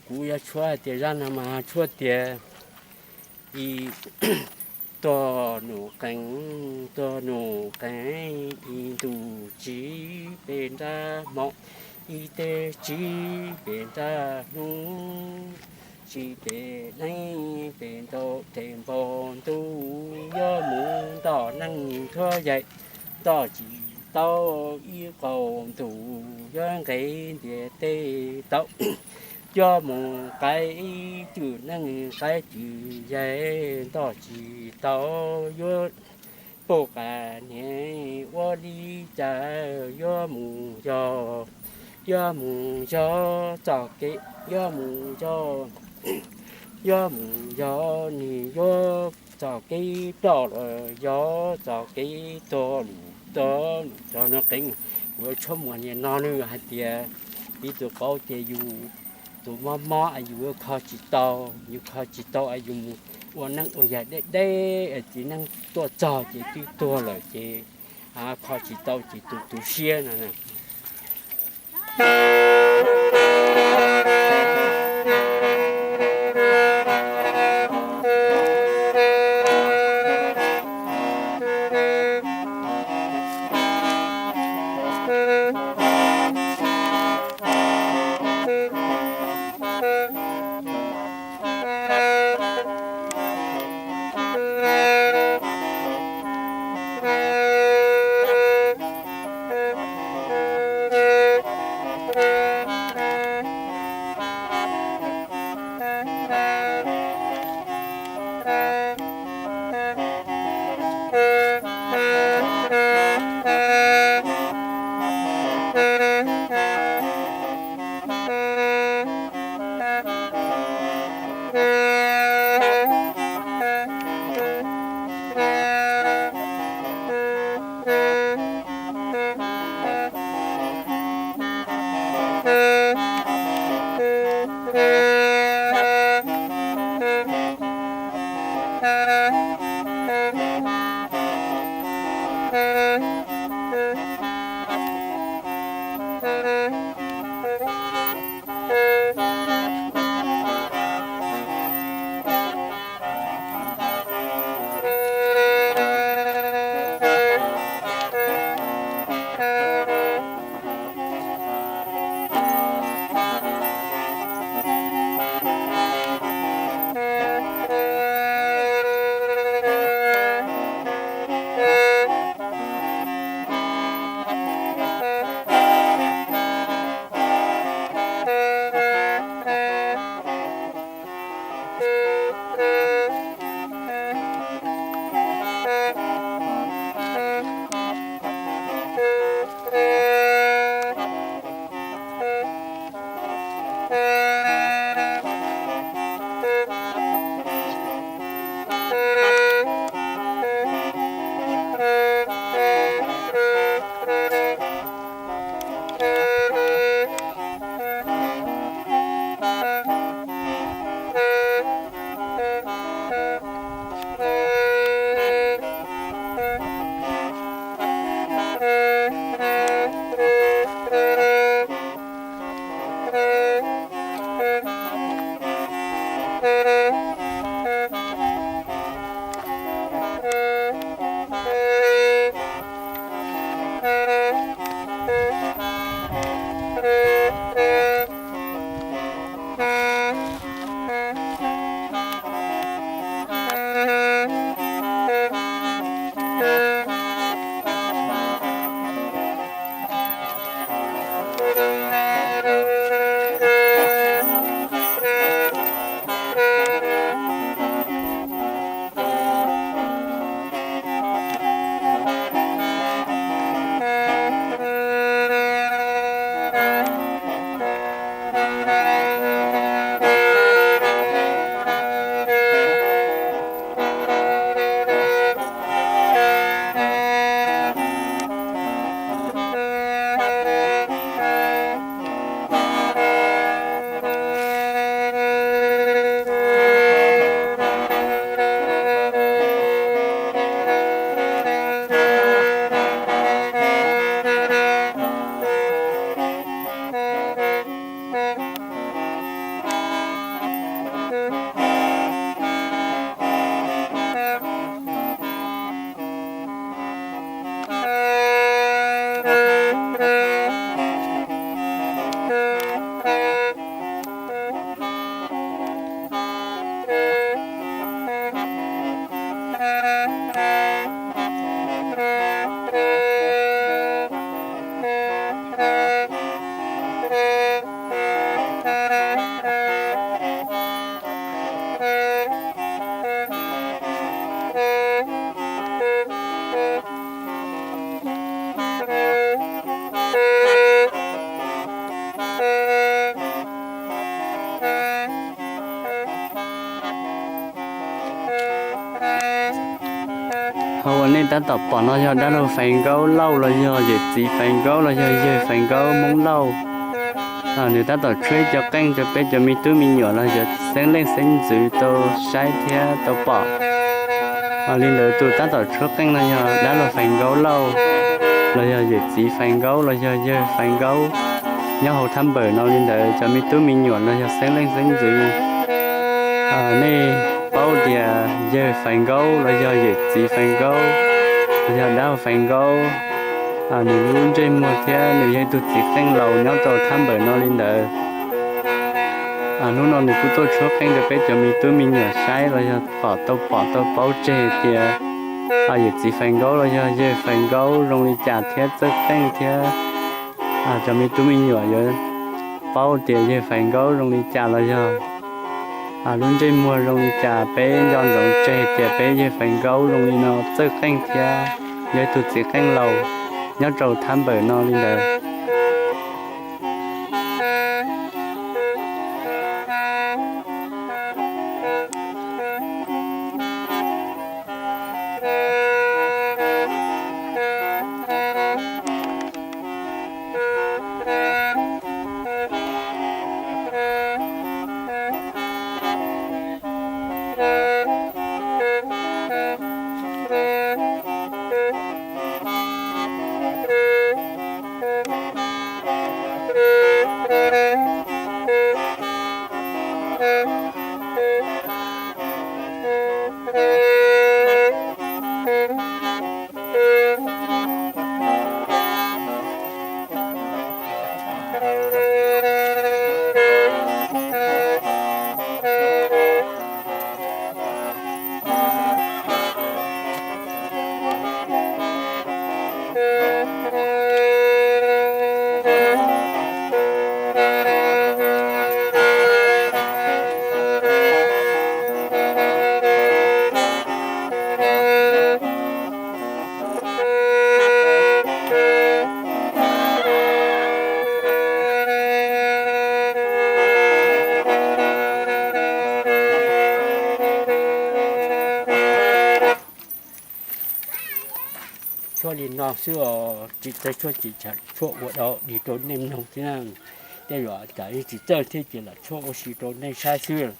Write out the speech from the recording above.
Kuv yuav tshuab hais tias zaj no mas tshuab tias ib tog num qees, tog num qees ib ntus tsib peb nrab hmo, ib teg tsib peb nrab hnub, tsib peb neej peb ntaub rhe npau ntuj, yuav mus ntom neej thuab yaig ntom tsis tau, ib qau ntuj yuav nqes ntiaj teb tau, yuav mus qaib ib cwm neej qaib cwm yaig ntom tsis tau, yuav pub qas hniav ua li cas, yuav mus yog, yuav mus yog txoj kev, yuav mus yog, yuav mus yog nws yuav txoj kev ploj los yog txoj kev tuag lus tuag lus txog no qees. Kuv yuav tshuab muas niaj no nws hais tias ib tug qauv ces yus tus mob mob es yus kho tsis tau, yus kho tsis tau es yus mus ua neej ua yaig deb deb es txiv neej tuaj txog ces twb tuag lawm ces kho tsis tau ces tu tu siab no. Uas nej tab tom pom no yog dab laug Faiv Nkaub Lauj los yog yawm txiv Faiv Nkaub los yog yawg Faiv Nkaub Hmoob Lauj. Nws tab tom tshuab ib co qeej rau peb cov me tub me nyuam los yog xeeb leej xeeb ntxwv tau saib thiab tau pom. Li ntawd tus tab tom tshuab qeej no yog dab laug Faiv Nkaub Lauj los yog yawm txiv Faiv Nkaub los yog yawg Faiv Nkaub nyob hauv thab npawm no li ntawd. Cov me tub me nyuam los yog xeeb leej xeeb ntxwv, nej paub tias yawg Faiv Nkaub los yog yawm txiv Faiv Nkaub los yog dab laug Faiv Nkaub, nws lub ntsej muag thiab nws yog ib tug txiv qeej laus nyob rau thab npawm no li ntawd. Hnub no nws kuj tuaj tshuab qeej rau peb cov me tub me nyuam saib los yog pom tau pom tau paub tseg tias yawm txiv Faiv Nkaub los yog yawg Faiv Nkaub zoo li cas thiab txawj qeej thiab cov me tub me nyuam yuav paub tias yawg Faiv Nkaub zoo li cas los yog lub ntsej muag zoo li cas. Peb nco ntsoov tseg tias peb yawg Faiv Nkaub zoo li no txawj qeej thiab yog ib tug txiv qeej laus nyob rau thab npawm no li ntawd. Tshuab li no xwb os, tsis txawj tshuab tsis tshuab ua dab tsi rau nej mloog thiab. Tej zaum tsam tsis txawj thiab ces lam tshuab ua si rau nej saib xwb.